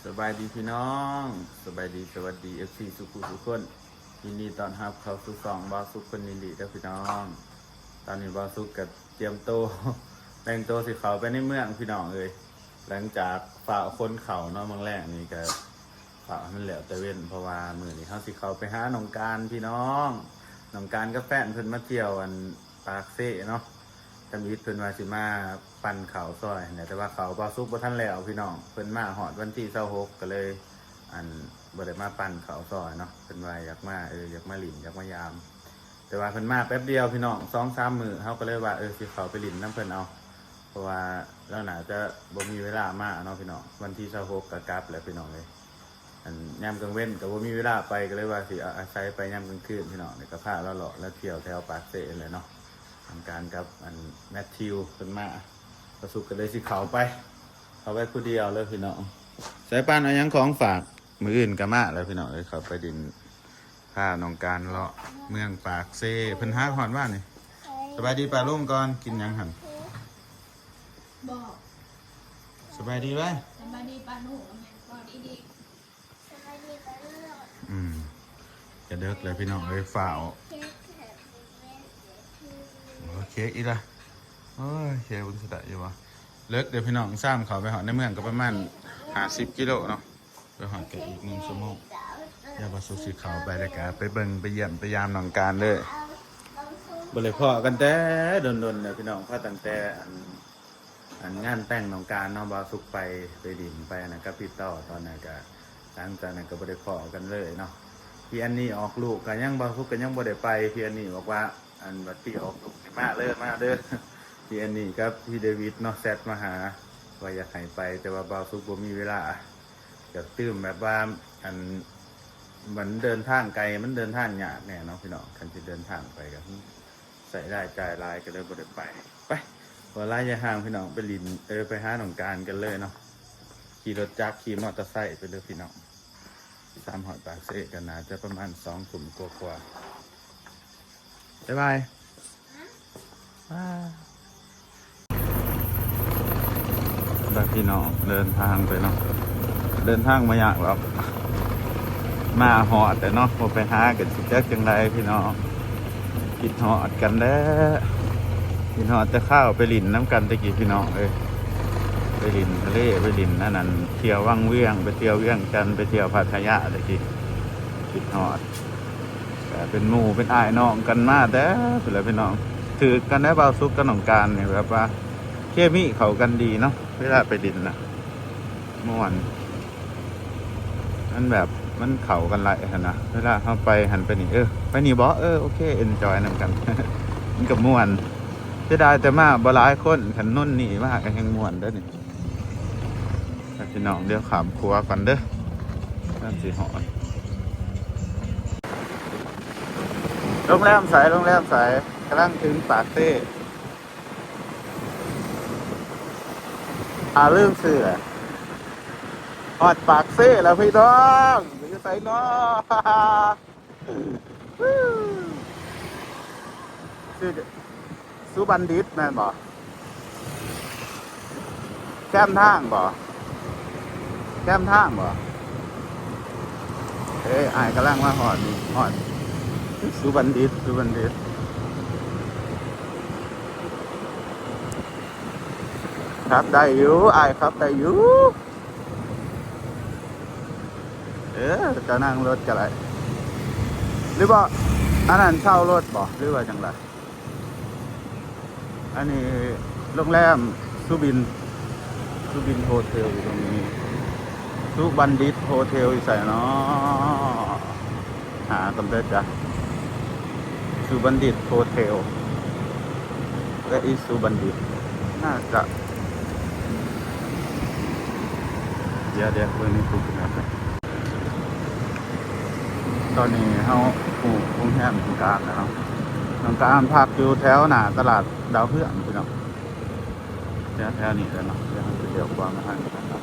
ສະບາຍດີພີ່ນ້ອງ ສະບາຍດີ ສະຫວັດດີ ເອັຟຊີ ສູ່ຜູ້ສູ່ຄົນ ຍິນດີຕ້ອນຮັບເຂົ້າສູ່ຊ່ອງບ່າວສຸກຄົນນິລີເດີພີ່ນ້ອງ. ຕອນນີ້ບ່າວສຸກກໍຕຽມໂຕ ແຕ່ງໂຕຊິເຂົ້າໄປໃນເມືອງພີ່ນ້ອງເອີຍ. ຫຼັງຈາກຟ້າວຂົນເຂົ້າເນາະ ມື້ແລງນີ້ກໍຟ້າວໃຫ້ມັນແລ້ວແຕ່ເວັນ ເພາະວ່າມື້ນີ້ເຮົາຊິເຂົ້າໄປຫານ້ອງການພີ່ນ້ອງ. ນ້ອງການກັບແຟນເພິ່ນມາທ່ຽວອັນ ປາກເຊເນາະ. ທຳອິດເພິ່ນວ່າຊິມາປັ່ນເຂົ້າຊອຍຫັ້ນແຫຼະ ແຕ່ວ່າເຂົ້າບ່າວສຸກບໍ່ທັນແລ້ວພີ່ນ້ອງ. ເພິ່ນມາຮອດວັນທີຊາວຫົກ ກໍເລີຍ ອັນ ບໍ່ໄດ້ມາປັ່ນເຂົ້າຊອຍເນາະ. ເພິ່ນວ່າຢາກມາ ເອີ ຢາກມາຫຼິ້ນ ຢາກມາຢາມ ແຕ່ວ່າເພິ່ນມາແປັບດຽວພີ່ນ້ອງ ສອງສາມມື້ ເຮົາກໍເລີຍວ່າ ເອີ ຊິເຂົ້າໄປຫຼິ້ນນຳເພິ່ນເອົາ ເພາະວ່າລາວໜ້າຈະບໍ່ມີເວລາມາເນາະພີ່ນ້ອງ. ວັນທີຊາວຫົກກໍກັບແລ້ວພີ່ນ້ອງເອີຍ. ອັນຍາມກາງເວັນກໍບໍ່ມີເວລາໄປ ກໍເລີຍວ່າຊິອາໄສໄປຍາມກາງຄືນພີ່ນ້ອງ. ແລ້ວກໍພາລາວເລາະລາວທ່ຽວແຖວປາກເຊຫັ້ນແຫຼະເນາະ. ທາງການກັບອັນແມັດທິວເພິ່ນມາ ປາສຸກກໍເລີຍຊິເຂົ້າໄປ ເຂົ້າໄປຜູ້ດຽວເລີຍພີ່ນ້ອງ. ສາຍປານເອົາຫຍັງຂອງຝາກ ມື້ອື່ນກໍມາແລ້ວພີ່ນ້ອງເອີຍ. ເຂົ້າໄປຫຼິ້ນ ພານ້ອງການເລາະເມືອງປາກເຊ ເພິ່ນຫາຮອດວານນີ້. ສະບາຍດີປ້າລຸງກ່ອນ ກິນຫຍັງຫັ້ນ? ບໍ່ ສະບາຍດີໄວ້ ສະບາຍດີປ້ານຸ ແມ່ນບໍ່ດີໆ ສະບາຍດີປ້າລຸງ. ອືມ ຈະເດິກແລ້ວພີ່ນ້ອງເອີຍ ຟ້າວ. ໂອເຄອີກລະ ໂອ້ຍ ເຄເບິ່ງຊິໄດ້ຢູ່ບໍ່? ເລິກເດີພີ່ນ້ອງ ຊາມເຂົ້າໄປຮອດໃນເມືອງກໍປະມານຫ້າສິບກິໂລເນາະ. ໄປຮອດກໍອີກໜຶ່ງຊົ່ວໂມງ. ດຽວບ່າວສຸກຊິເຂົ້າໄປ ແລ້ວກໍໄປເບິ່ງໄປຢ້ຽມໄປຢາມນ້ອງການເດີ. ບໍ່ໄດ້ພໍ້ກັນແຕ່ດົນໆແລ້ວພີ່ນ້ອງ ພໍ້ຕັ້ງແຕ່ອັນ ອັນງານແຕ່ງນ້ອງການເນາະ. ບ່າວສຸກໄປ ໄປຫຼິ້ນໄປອັນນັ້ນກັບພີ່ຕໍ່ ຕອນນັ້ນກໍ ຫຼັງຈາກນັ້ນກໍບໍ່ໄດ້ພໍ້ກັນເລີຍເນາະ. ພີ່ແອນນີອອກລູກກໍຍັງ ບ່າວສຸກກໍຍັງບໍ່ໄດ້ໄປ. ພີ່ແອນນີບອກວ່າ ອັນວ່າ ຕີອອກລູກນີ້ມາເລີຍ ມາເດີ. ພີ່ແອນນີກັບພີ່ເດວິດເນາະ ແຊັດມາຫາວ່າຢາກໃຫ້ໄປ ແຕ່ວ່າບ່າວສຸກບໍ່ມີເວລາ. ກໍຕື່ມແບບວ່າ ອັນ ມັນເດີນທາງໄກ ມັນເດີນທາງຍາກແດ່ເນາະພີ່ນ້ອງ. ຄັນຊິເດີນທາງໄປກໍໃຊ້ລາຍຈ່າຍຫຼາຍ ກໍເລີຍບໍ່ໄດ້ໄປ. ໄປ ບໍ່ຫຼາຍຢ່າຫ່າງພີ່ນ້ອງ ໄປຫຼິ້ນ ເອີ ໄປຫານ້ອງການກັນເລີຍເນາະ. ຂີ່ລົດຈັກ ຂີ່ມໍເຕີໄຊໄປເລີຍພີ່ນ້ອງ. ສາມຮ້ອຍປາກເຊ ກໍໜ້າຈະປະມານສອງທຸ່ມກວ່າໆ. ບາຍບາຍ ບາຍພີ່ນ້ອງ ເດີນທາງໄປເນາະ. ເດີນທາງບໍ່ຍາກດອກ ມາຮອດແລ້ວເນາະ. ບໍ່ໄປຫາກໍຊິຈັກຈັ່ງໃດພີ່ນ້ອງ. ຄິດຮອດກັນແດ່ ຄິດຮອດແຕ່ຄາວໄປຫຼິ້ນນຳກັນແຕ່ກີ້ພີ່ນ້ອງເອີຍ. ໄປຫຼິ້ນທະເລ ໄປຫຼິ້ນອັນນັ້ນ ທ່ຽວວັງວຽງ ໄປທ່ຽວວຽງຈັນ ໄປທ່ຽວພັດທະຍາແຕ່ກີ້. ຄິດຮອດ ກໍເປັນໝູ່ເປັນອ້າຍນ້ອງກັນມາແຕ່ພຸ້ນແຫຼະພີ່ນ້ອງ. ຖືກກັນໄດ໋ ບ່າວສຸກກັບນ້ອງການນີ້ ແບບວ່າເຄມີເຂົ້າກັນດີເນາະ. ເວລາໄປຫຼິ້ນນະ ມ່ວນ ມັນແບບ ມັນເຂົ້າກັນຫຼາຍຫັ້ນນະ. ເວລາເຮົາໄປຫັ້ນໄປນີ້ ເອີ ໄປນີ້ບໍ ເອີ ໂອເຄ ເອັນຈອຍນຳກັນ ມັນກໍມ່ວນ. ເສຍດາຍແຕ່ມາບໍ່ຫຼາຍຄົນ ຄັນໜຸ່ນນີ້ມາກໍແຮ່ງມ່ວນເດີ້ນີ້. ພີ່ນ້ອງ ດຽວຂ້າມຂົວກ່ອນເດີ້ ມັນຊິຮອດ. ໂຮງແຮມໃສ ໂຮງແຮມໃສ? ກຳລັງເຖິງປາກເຊ. ອາ ລືມຊື່ ຮອດປາກເຊແລ້ວພີ່ນ້ອງ. ຢູ່ໃສນໍ? ຊື່ ສຸບັນດິດແມ່ນບໍ່? ແຄມທາງບໍ່? ແຄມທາງບໍ່? ເອີ ອ້າຍກຳລັງມາຮອດນີ້ ຮອດສຸບັນດິດ ສຸບັນດິດ. ຂັບໄດ້ຢູ່ ອ້າຍຂັບໄດ້ຢູ່. ເອີ ຈະນັ່ງລົດກໍໄດ້ ຫຼືວ່າ ອັນນັ້ນເຊົ່າລົດບໍ ຫຼືວ່າຈັ່ງໃດ? ອັນນີ້ໂຮງແຮມສຸບິນ ສຸບິນໂຮເທວຢູ່ຕົງນີ້. ສຸບັນດິດໂຮເທວຢູ່ໃສນໍ? ຫາກ່ອນເດີ້ຈ້ະ ສຸບັນດິດໂຮເທວ. Where is ສຸບັນດິດ? ໜ້າຈະ ດຽວໆ ເບິ່ງໃນ Google Map ກ່ອນ. ຕອນນີ້ເຮົາຮູ້ໂຮງແຮມນ້ອງການແລ້ວເນາະ. ນ້ອງການພັກຢູ່ແຖວໜ້າຕະຫຼາດດາວເຮືອງພີ່ນ້ອງ. ແຖວໆນີ້ແຫຼະເນາະ. ດຽວເຮົາຈະລ້ຽວຂວາມາທາງນີ້ເນາະ.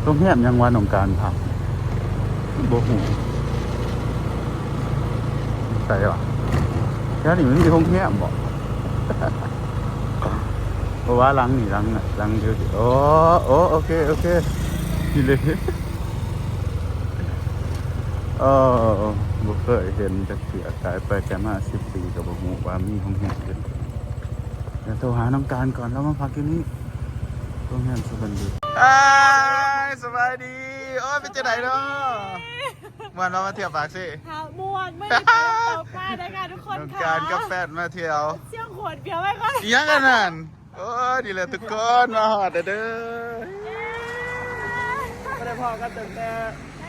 ໂຮງແຮມຫຍັງວະ ນ້ອງການຖາມ? ບໍ່ຮູ້ ໃສວະ? ແຖວນີ້ມັນມີໂຮງແຮມບໍ່? ເພາະວ່າຫຼັງນີ້ ຫຼັງ ຫຼັງຢູ່ ໂອ້ ໂອ້ ໂອເຄ ໂອເຄ ນີ້ເລີຍ. ເອີ ບໍ່ເຄີຍເຫັນຈັກເທື່ອ ກາຍໄປກາຍມາສິບປີ ກໍບໍ່ຮູ້ວ່າມີໂຮງແຮມຢູ່. ດຽວໂທຫານ້ອງການກ່ອນ ລາວມາພັກຢູ່ນີ້ ໂຮງແຮມສຸບັນດີ. ອ້າຍ ສະບາຍດີ ໂອ້ຍ ເປັນຈັ່ງໃດເນາະ? ມ່ວນບໍ່ ມາທ່ຽວປາກເຊ? ມ່ວນ ມື້ນີ້ໄປນ້ຳຕົກມາເດີຄ່ະທຸກຄົນ. ນ້ອງການກັບແຟນມາທ່ຽວ ຊຽງຂວັນ ປຽກໄວ້ກ່ອນ. ອີຫຍັງອັນນັ້ນ? ໂອ້ຍ ນີ້ແຫຼະທຸກຄົນ ມາຮອດແລ້ວເດີ. ບໍ່ໄດ້ພໍ້ກັນຕັ້ງແຕ່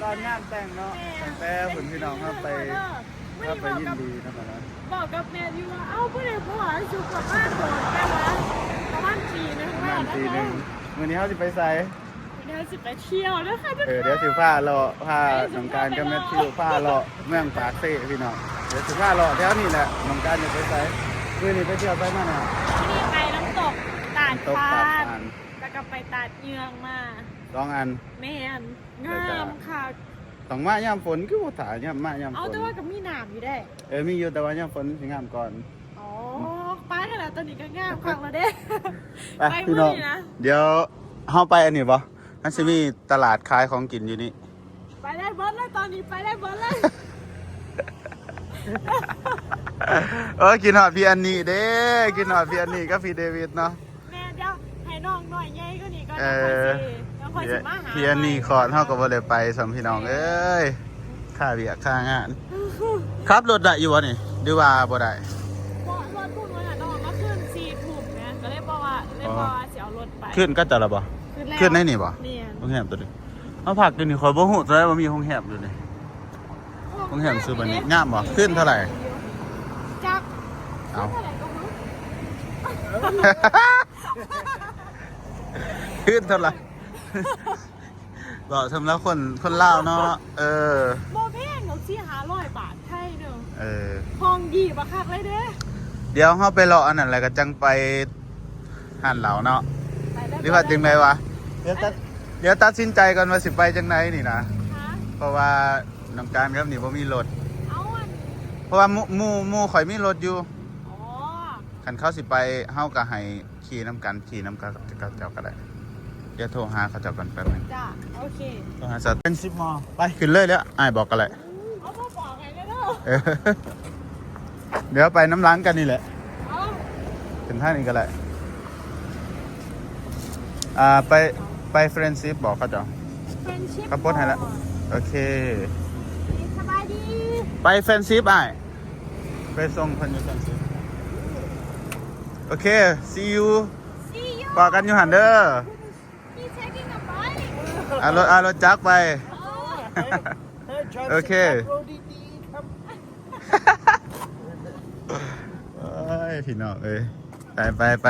ຕອນງານແຕ່ງເນາະ ແມ່ນ ຕັ້ງແຕ່ພຸ້ນ ພີ່ນ້ອງ ເຮົາໄປ ເຮົາໄປຍິນດີນຳກັນເນາະ. ບອກກັບແມ່ຢູ່ວ່າ ເອົ້າ ບໍ່ໄດ້ພໍ້ ສຸກກັບມາໂດນ ແຕ່ວ່າປະມານປີໜຶ່ງ ປະມານປີໜຶ່ງ. ມື້ນີ້ເຮົາຊິໄປໃສ? ມື້ນີ້ເຮົາຊິໄປທ່ຽວເດີຄ່ະ. ເອີ ດຽວຊິພາເລາະ ພານ້ອງການກັບແມັດທິວພາເລາະເມືອງປາກເຊພີ່ນ້ອງ. ດຽວຊິພາເລາະແຖວນີ້ແຫຼະ. ນ້ອງການຢາກໄປໃສ? ມື້ນີ້ໄປທ່ຽວໃສມານະ? ມື້ນີ້ໄປນ້ຳຕົກຕາດ ນ້ຳຕົກຕາດ ຕາດ ແລ້ວກໍໄປຕາດເຍືອງມາ ສອງອັນ. ແມ່ນ ງາມຄັກ. ຕ້ອງມາຍາມຝົນ ຄືບໍ່ຖ້າຍາມ ມາຍາມຝົນ. ເອົາ ແຕ່ວ່າກໍມີນ້ຳຢູ່ເດ້. ເອີ ມີຢູ່ ແຕ່ວ່າຍາມຝົນມັນຊິງາມກ່ອນ. ອໍ ໄປຫັ້ນລະ ຕອນນີ້ກໍງາມຄັກແລ້ວເດ້. ໄປ ໄປມື້ນີ້ນະ ພີ່ນ້ອງ. ດຽວເຮົາໄປອັນນີ້ບໍ່? ມັນຊິມີຕະຫຼາດຂາຍຂອງກິນຢູ່ນີ້. ໄປໄດ້ເບິດເລີຍ ຕອນນີ້ໄປໄດ້ເບິດເລີຍ. ໂອ້ຍ ຄິດຮອດພີ່ແອນນີ້ເດ້ ຄິດຮອດພີ່ແອນນີ້ກັບພີ່ເດວິດເນາະ. ແມ່ນ ດຽວໃຫ້ນ້ອງນ້ອຍໃຫຍ່ກວ່ານີ້ກ່ອນ ເອີ ແລ້ວຄ່ອຍຊິ ແລ້ວຄ່ອຍຊິມາຫາ. ພີ່ແອນນີ້ຄອດ ເຮົາກໍບໍ່ໄດ້ໄປຊ້ຳ ພີ່ນ້ອງເອີຍ. ຄ່າວຽກຄ່າງານ. ຂັບລົດໄດ້ຢູ່ບໍ່ນີ້ ຫຼືວ່າບໍ່ໄດ້? ບໍ່ ລົດພຸ້ນ ມື້ນັ້ນນ້ອງມາຄືນສີ່ທຸ່ມແໝ ກໍເລີຍບໍ່ວ່າ ເລີຍບໍ່ວ່າຊິເອົາລົດໄປ. ຄືນກັບເຈົ້າລະບໍ່? ຄືນແລ້ວ. ຄືນໃນນີ້ບໍ່? ແມ່ນ. ໂຮງແຮມຕົວນີ້ ເຮົາພັກຢູ່ນີ້ ຂ້ອຍບໍ່ຮູ້ຕົວໃດວ່າມີໂຮງແຮມຢູ່ນີ້. ໂຮງແຮມຊື່ບັດນີ້ ງາມບໍ່? ຄືນເທົ່າໃດ? ຈັກ. ເອົ້າ ຄືນເທົ່າໃດກໍບໍ່ຮູ້. ຄືນເທົ່າໃດ? ເວົ້າສຳລັບຄົນ ຄົນລາວເນາະ. ເອີ ບໍ່ແພງດອກ ສີ່ຫ້າຮ້ອຍບາດໄທເດີ. ເອີ ຂອງດີບັກຄັກເລີຍເດ້. ດຽວເຮົາໄປເລາະອັນນັ້ນ ແລ້ວກໍຈັ່ງໄປຮ້ານເຫຼົ້າເນາະ ໄປໄດ້ ຫຼືວ່າຈັ່ງໃດວະ? ດຽວຕັດ ດຽວຕັດສິນໃຈກ່ອນວ່າຊິໄປຈັ່ງໃດນີ້ນະ. ຮະ? ເພາະວ່ານ້ອງການກັບນີ້ບໍ່ມີລົດ. ເອົາ ອັນ ເພາະວ່າໝູ່ ໝູ່ ໝູ່ຂ້ອຍມີລົດຢູ່. ອໍ ຄັນເຂົາຊິໄປ ເຮົາກໍໃຫ້ ຂີ່ນຳກັນ ຂີ່ນຳກັນກັບເຂົາເຈົ້າກໍໄດ້. ດຽວໂທຫາເຂົາເຈົ້າກ່ອນແປັບໜຶ່ງ. ຈ້າ ໂອເຄ. ໂທຫາສາວເປັນສິບມໍ ໄປ ຂຶ້ນເລີຍແຫຼະ ອ້າຍບອກກໍໄດ້. ເອົາ ບໍ່ບອກໃຫ້ເດີ. ເອີ ດຽວໄປນຳຫຼັງກັນນີ້ແຫຼະ. ເອົາ ຂຶ້ນທາງນີ້ກໍໄດ້. ອ່າ ໄປ ໄປ Friendship ບອກເຂົາເຈົ້າ. Friendship ເຂົາປົດໃຫ້ລະ. ໂອເຄ ສະບາຍດີ. ໄປ Friendship ອ້າຍ ໄປສົ່ງເພິ່ນຢູ່ Friendship. ໂອເຄ see you. See you. ພໍ້ກັນຢູ່ຫັ້ນເດີ. He's taking a bike. ເອົາລົດ ເອົາລົດຈັກໄປ. ໂອ້ຍ ໂອເຄ. ໂອ້ຍ ພີ່ນ້ອງເອີຍ ໄປ ໄປ ໄປ.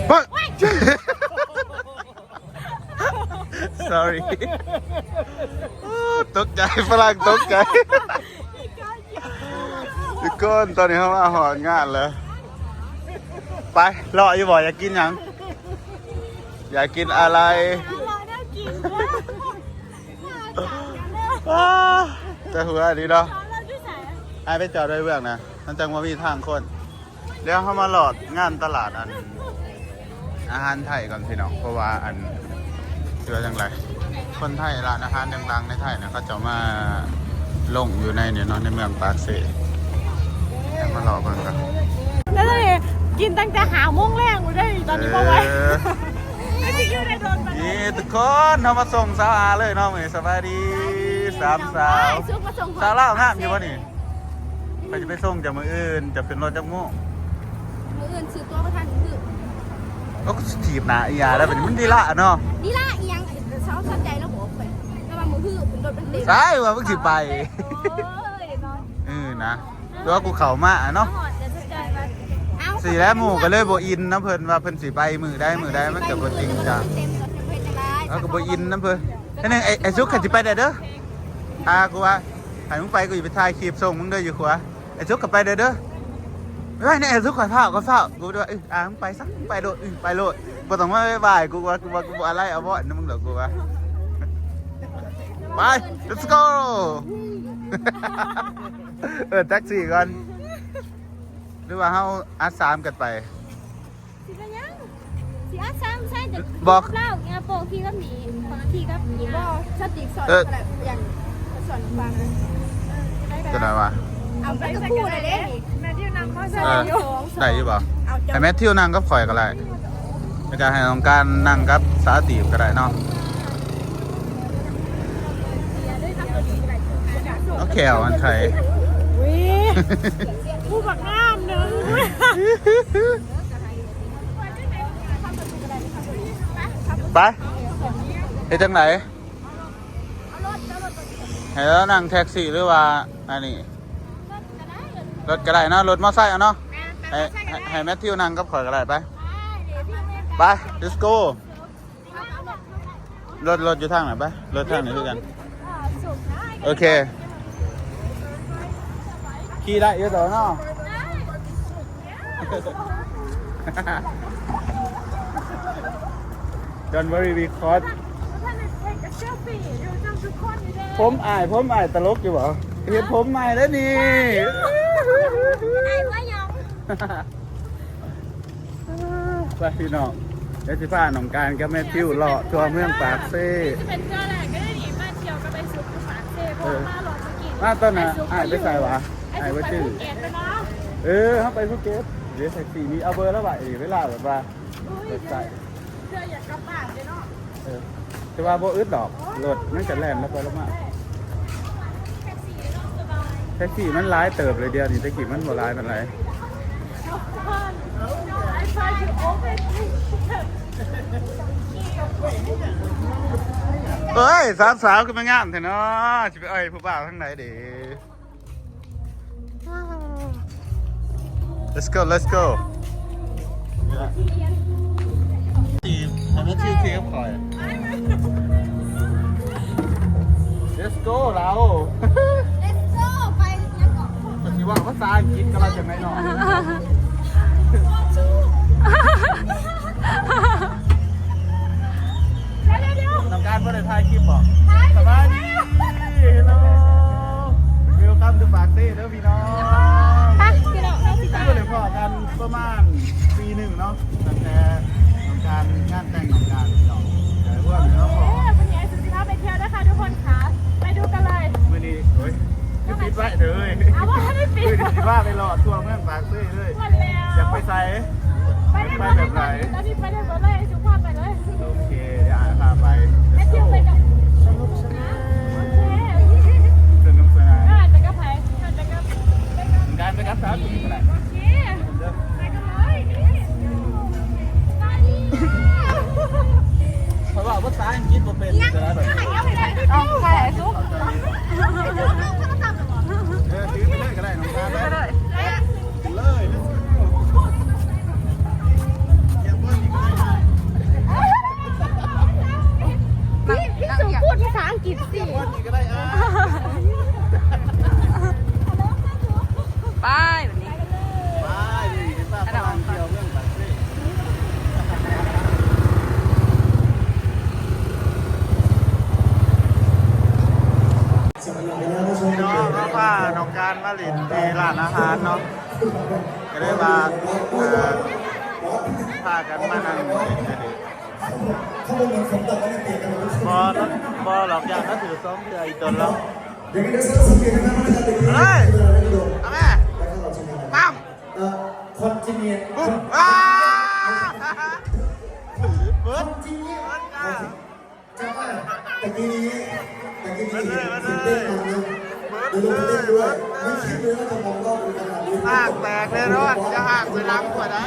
ໂອ້ຍ sorry ໂອ້ ຕົກໃຈ ຝຣັ່ງຕົກໃຈ. ທຸກຄົນ ຕອນນີ້ເຮົາມາຮອດງານແລ້ວ. ໄປ ເລາະຢູ່ບໍ່? ຢາກກິນຫຍັງ? ຢາກກິນອາໄລ? ເລາະແນວກິນ. ອ້າ ແຕ່ຫົວດີເນາະ. ອ້າຍໄປຈອດໄວ້ເບື້ອງນະ ມັນຈັ່ງບໍ່ມີທາງຄົນ. ດຽວເຮົາມາລອດງານຕະຫຼາດອັນ ອາຫານໄທກ່ອນພີ່ນ້ອງ ເພາະວ່າອັນ ຊິວ່າຈັ່ງໃດ ຄົນໄທ ຮ້ານອາຫານດັງໆໃນໄທນະ ເຂົາເຈົ້າມາລົງຢູ່ໃນນີ້ເນາະ ໃນເມືອງປາກເຊ. ມາເລາະເບິ່ງກ່ອນ. ແລ້ວນີ້ກິນຕັ້ງແຕ່ຫ້າໂມງແລງພຸ້ນເດ້ ຕອນນີ້ບໍ່ໄຫວ. ເອີ ແລ້ວຊິຢູ່ໄດ້ດົນປານໃດ? ນີ້ທຸກຄົນ ເຮົາມາສົ່ງສາວອາເລີຍເນາະມື້ນີ້. ສະບາຍດີ ສາມສາວ. ສາວລາວງາມຢູ່ບໍ່ນີ້? ຂ້ອຍຈະໄປສົ່ງເຈົ້າມື້ອື່ນ ເຈົ້າຂຶ້ນລົດຈັກໂມງ? ມື້ອື່ນຊື້ຕົ໋ວບໍ່ທັນມື້. ໂອ້ ກູຊິຖີບໜ້າອີ່ຫຍັງແລ້ວບັດນີ້ ມັນດີລະເນາະ. ດີລະອີ່ຫຍັງ? ເຊົາ ເຊົາໃຈລາວບອກຂ້ອຍ ແຕ່ວ່າມື້ຮືຂຶ້ນລົດມັນເຕັມ. ໃຊ່ວ່າມຶງຊິໄປ. ໂອ້ຍເນາະ. ເອີນະ ແຕ່ວ່າກູເຂົ້າມາເນາະ. ມາຮອດກໍເຊົາໃຈວ່າ ເອົ້າ ຊີ້ແຫຼະ ໝູ່ກໍເລີຍບໍ່ອິນນຳເພິ່ນ ວ່າເພິ່ນຊິໄປມື້ໃດ ມື້ໃດ ມັນກໍບໍ່ຈິງຈັງ. ເຮົາກໍບໍ່ອິນນຳເພິ່ນ. ເຮັດຫຍັງ ໄອ້ ໄອ້ສຸກ ຂ້ອຍຊິໄປແລ້ວເດີ. ຖ້າກູວ່າ ໃຫ້ມຶງໄປ ກູຊິໄປຖ່າຍຄລິບສົ່ງມຶງເດີ ຢູ່ຂົວ. ໄອ້ສຸກກໍໄປເດີ ເດີ. ເອີຍ ນີ້ໄອ້ສຸກ ຂ້ອຍຟ້າວ ຂ້ອຍຟ້າວ. ກູວ່າ ເອີ ອ່າ ມຶງໄປຊະ ມຶງໄປໂລດ ເອີ ໄປໂລດ. ບໍ່ຕ້ອງມາບາຍບາຍ ກູວ່າ ກູວ່າ ກູບໍ່ອາໄລອາວອນນຳມຶງດອກ ກູວ່າ. ໄປ let's go. ເອີ້ນແທັກຊີກ່ອນ ຫຼືວ່າເຮົາອັດສາມກັນໄປ? ຊິເປັນຫຍັງ? ຊິອັດສາມໃສ່ ບໍ່ ລາວຍາໂປະຂີ່ກັບໝີ ປະມານຂີ່ກັບໝີ ບໍ່ ສະຕິກສອນ ເອີ ກໍໄດ້ ຢ່າງສອນຟັງ ເອີ ຈະໄດ້ ຈະໄດ້ວ່າ ເອົາໄປ ມັນກໍຄູ່ໄດ້ເດ້ ແມດທິວນັ່ງມາໃສ່ ເອີ ຢູ່ ໄດ້ຢູ່ບໍ່? ເອົາ ໃຫ້ແມດທິວນັ່ງກັບຂ້ອຍກໍໄດ້ ແລ້ວກໍໃຫ້ນ້ອງການນັ່ງກັບສາຕີບກໍໄດ້ເນາະ. ເອົາແຂ້ວອັນໄຂ່ ອຸ້ຍ ຜູ້ບັກງາມໜຶ່ງ ໄປ ເຮັດຈັ່ງໃດ? ໃຫ້ລາວນັ່ງແທັກຊີ ຫຼືວ່າອັນນີ້ ລົດກໍໄດ້ເນາະ ລົດມໍໄຊເອົາເນາະ ໃຫ້ ໃຫ້ ໃຫ້ແມດທິວນັ່ງກັບຂ້ອຍກໍໄດ້ ໄປ ໄປ let's go. ລົດ ລົດຢູ່ທາງນັ້ນ ໄປ ລົດທາງນີ້ຄືກັນ ໂອເຄ ຂີ່ໄດ້ຢູ່ດອກເນາະ Don't worry, we caught. ຜົມອ້າຍ ຜົມອ້າຍຕະຫຼົກຢູ່ບໍ່? ເຮັດຜົມໃໝ່ແລ້ວນີ້ ໄປພີ່ນ້ອງ ດຽວຊິພານ້ອງການກັບແມ່ທິວເລາະທົ່ວເມືອງປາກເຊ ຊິເປັນເທື່ອແລກເດ້ນີ້ ມາທ່ຽວກັບໄອ້ສຸກຢູ່ປາກເຊ ເພາະວ່າມາຮອບເມື່ອກີ້ນີ້ ມາຕອນນັ້ນອ້າຍໄປໃສວະ? ອ້າຍບໍ່ຈື່ ເອີ ເຮົາໄປພູເກັດ ເດ ແທັກຊີມີ ເອົາເບີລາວໄວ້ ເວລາແບບວ່າ ເອີ ເພື່ອຢາກກັບບ້ານເດ້ເນາະ ເອີ ແຕ່ວ່າບໍ່ອຶດດອກ ລົດມັນຈະແລ່ນແລ້ວໄປແລ້ວມາ ແທັກຊີມັນຫຼາຍເຕີບເລີຍ ດຽວນີ້ ແຕ່ກີ້ມັນບໍ່ຫຼາຍປານໃດ. ເອີຍ ສາມສາວຄືມາງາມແທ້ເນາະ ຊິໄປເອີຍຜູ້ບ່າວທາງໃດເດ? Let's go, let's go. let's go ລາວ let's go ໄປຍັງເກາະ ກໍຊິເວົ້າພາສາອັງກິດກັບລາວຈັ່ງໃດເນາະ ຕ້ອງການບໍ່ໄດ້ຖ່າຍຄລິບບໍ່? ສະບາຍດີ Hello, welcome to ປາກເຊເດີພີ່ນ້ອງ ໄປພີ່ນ້ອງ ເຮົາຊິໄປ ບໍ່ໄດ້ພໍ້ກັນປະມານປີໜຶ່ງເນາະ ຕັ້ງແຕ່ນ້ອງການ ງານແຕ່ງນ້ອງການພີ່ນ້ອງ ເອີ ເພື່ອນເນາະ ເອີ ມື້ນີ້ອ້າຍສຸກຊິພາໄປທ່ຽວເດີຄ່ະທຸກຄົນຄ່ະ ໄປດູກັນເລີຍ ມື້ນີ້ ໂອ້ຍ ປິດໄວ້ເດີ ເອົາ ບໍ່ໄດ້ປິດ ມື້ນີ້ຊິພາໄປເລາະທົ່ວເມືອງປາກເຊເລີຍ ໝົດແລ້ວ ຢາກໄປໃສ? ໄປໄດ້ໝົດເລີຍ ຕອນນີ້ໄປໄດ້ໝົດເລີຍ ອ້າຍສຸກພາໄປເລີຍ ໂອເຄ ດຽວອ້າຍພາໄປ ໄປທ່ຽວໄປກັບ ສະໜຸກສະໜານ ໂອເຄ ສະໜຸກສະໜານ ເອີ ໄປກັບໃຜ? ໄປກັບ ໄປກັບ ໄປກັບສາວຈີນກໍໄດ້ ໂອເຄ ໄປກັນເລີຍ ເພາະວ່າພາສາອັງກິດບໍ່ເປັນ ເອົາ ໃສ່ອ້າຍສຸກ ເອີ ຖືໄປເລີຍກໍໄດ້ ນ້ອງຕາໄປເລີຍ ເລີຍ ພີ່ ພີ່ສຸກ ພູດພາສາອັງກິດຊິ ໄປບາດນີ້ ໄປ ນີ້ພາໄປທ່ຽວເມືອງປາກເຊ ພີ່ນ້ອງ ເຮົາພານ້ອງການມາຫຼິ້ນທີ່ຮ້ານອາຫານເນາະ ກໍເລີຍວ່າ ເອີ ພາກັນມານັ່ງຫຼິ້ນຢູ່ນີ້ ບໍ່ ບໍ່ດອກ ຢ້ານລາວຖືສອງເທື່ອ ອີ່ຕົນລາວ ເຮີ້ຍ ເອົາແມ່ ປ້ຳ ປຸ້ມ ອ້າ ເບິດ ເບິດ ເບິດ ຕະກີ້ນີ້ ຕະກີ້ນີ້ເຫັນ ເຫັນເຕັ້ນມັນຢູ່ ເດີນລົງໄປເຕັ້ນດ້ວຍ ໄມ່ຄິດເລີຍວ່າຈະມອງໂລກເປັນຂະໜາດນີ້ ຫ້າງແຕກແນ່ນອນ ຢ່າຫ້າງໃສ່ຫຼັງຂ້ອຍໃດ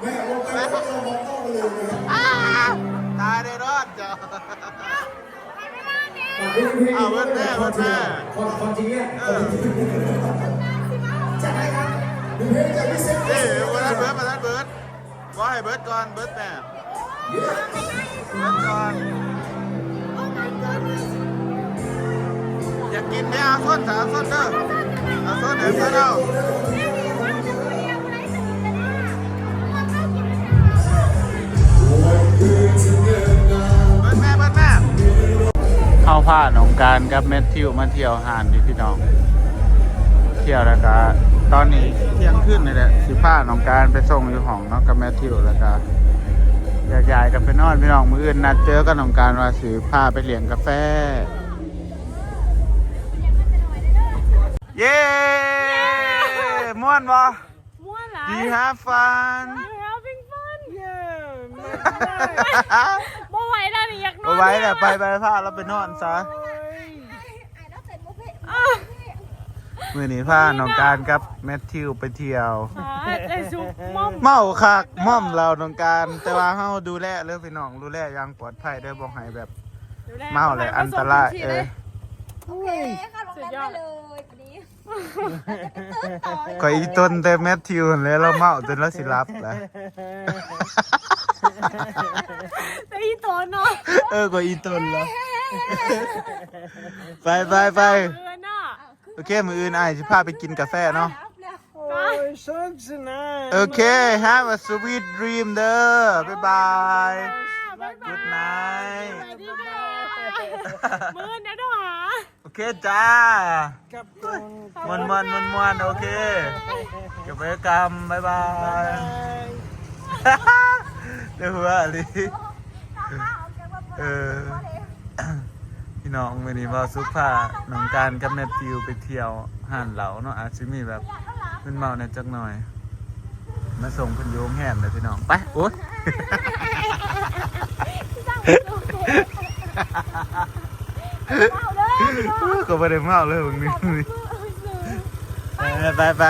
ເອີ ຕາຍແນ່ນອນເຈົ້າ. ອ່າ ເບິດແນ່ ເບິດແນ່ ຄວາມ ຄວາມຈິງເລີຍ ເອີ ຈັດໃຫ້ຄັບ ໜຶ່ງເພງຈາກພິເສດ ເອີ ບໍ່ທັນເບິດ ບໍ່ທັນເບິດ ບໍ່ໃຫ້ເບິດກ່ອນ ເບິດແນ່ ເບິດກ່ອນ ຢາກກິນແດ່ ເອົາຊົນຊະ ເອົາຊົນເດີ ເອົາຊົນໃຫ້ເພິ່ນເອົາ ເບິດແນ່ ເບິດແນ່. ເຮົາພານ້ອງການກັບແມັດທິວມາທ່ຽວຮ້ານນີ້ພີ່ນ້ອງ ທ່ຽວແລ້ວກະ ຕອນນີ້ທ່ຽງຄືນນີ້ແຫຼະ ຊິພານ້ອງການໄປສົ່ງຢູ່ຫ້ອງເນາະກັບແມັດທິວ ແລ້ວກະແຍກຍ້າຍກັນໄປນອນພີ່ນ້ອງ. ມື້ອື່ນນັດເຈີກັບນ້ອງການວ່າຊິພາໄປລ້ຽງກາແຟ. ເຢ້ ມ່ວນບໍ່? ມ່ວນຫຼາຍ. Do you have fun? We're having fun. Yeah. ບໍ່ໄຫວແລ້ວນີ້ ຢາກນອນ. ບໍ່ໄຫວແລ້ວ ໄປ ໄປ ພາລາວໄປນອນຊະ. ໂອ້ຍ ມື້ນີ້ພານ້ອງການກັບແມັດທິວໄປທ່ຽວ. ເມົາຄັກ ມ່ອມລາວນ້ອງການ ແຕ່ວ່າເຮົາດູແລເດີພີ່ນ້ອງ ດູແລຢ່າງປອດໄພເດີ ບໍ່ໃຫ້ແບບເມົາແລ້ວອັນຕະລາຍ. ເອີ ໂອເຄ ເຂົ້າໂຮງແຮມໄດ້ເລີຍ ບາດນີ້. ຂ້ອຍອີຕົນແຕ່ແມັດທິວຫັ້ນແຫຼະ ລາວເມົາຈົນລາວຊິຫຼັບລະ. ແຕ່ອີຕົນເນາະ. ເອີ ຂ້ອຍອີຕົນລະ. ໄປ ໄປ ໄປ. ມື້ອື່ນເນາະ. ໂອເຄ ມື້ອື່ນອ້າຍຊິພາໄປກິນກາແຟເນາະ. ໂອ້ຍ ໂຊກສະໜານ. ໂອເຄ have a sweet dream ເດີ ບາຍບາຍ. ບາຍບາຍ. Good night. ສະຫວັດດີຄ່ະ. ມື້ອື່ນເດີໂທຫາ. ໂອເຄຈ້າ ກັບ ມ່ວນໆ ມ່ວນໆ ໂອເຄ ເກັບໄວ້ກຳ ບາຍບາຍ. ເດີ ຫົວອີ່ຫຼີ. ເອີ ພີ່ນ້ອງ ມື້ນີ້ບ່າວສຸກພານ້ອງການກັບແມັດທິວໄປທ່ຽວຮ້ານເຫຼົ້າເນາະ ອາດຊິມີແບບມຶນເມົາແດ່ຈັກໜ່ອຍ. ມາສົ່ງເພິ່ນຢູ່ໂຮງແຮມເດີພີ່ນ້ອງ ໄປ. ໂອ້ຍ ເມົາເດີພີ່ນ້ອງ. ກໍບໍ່ໄດ້ເມົາເລີຍບາງມື້. ໄປ ໄປ ໄປ.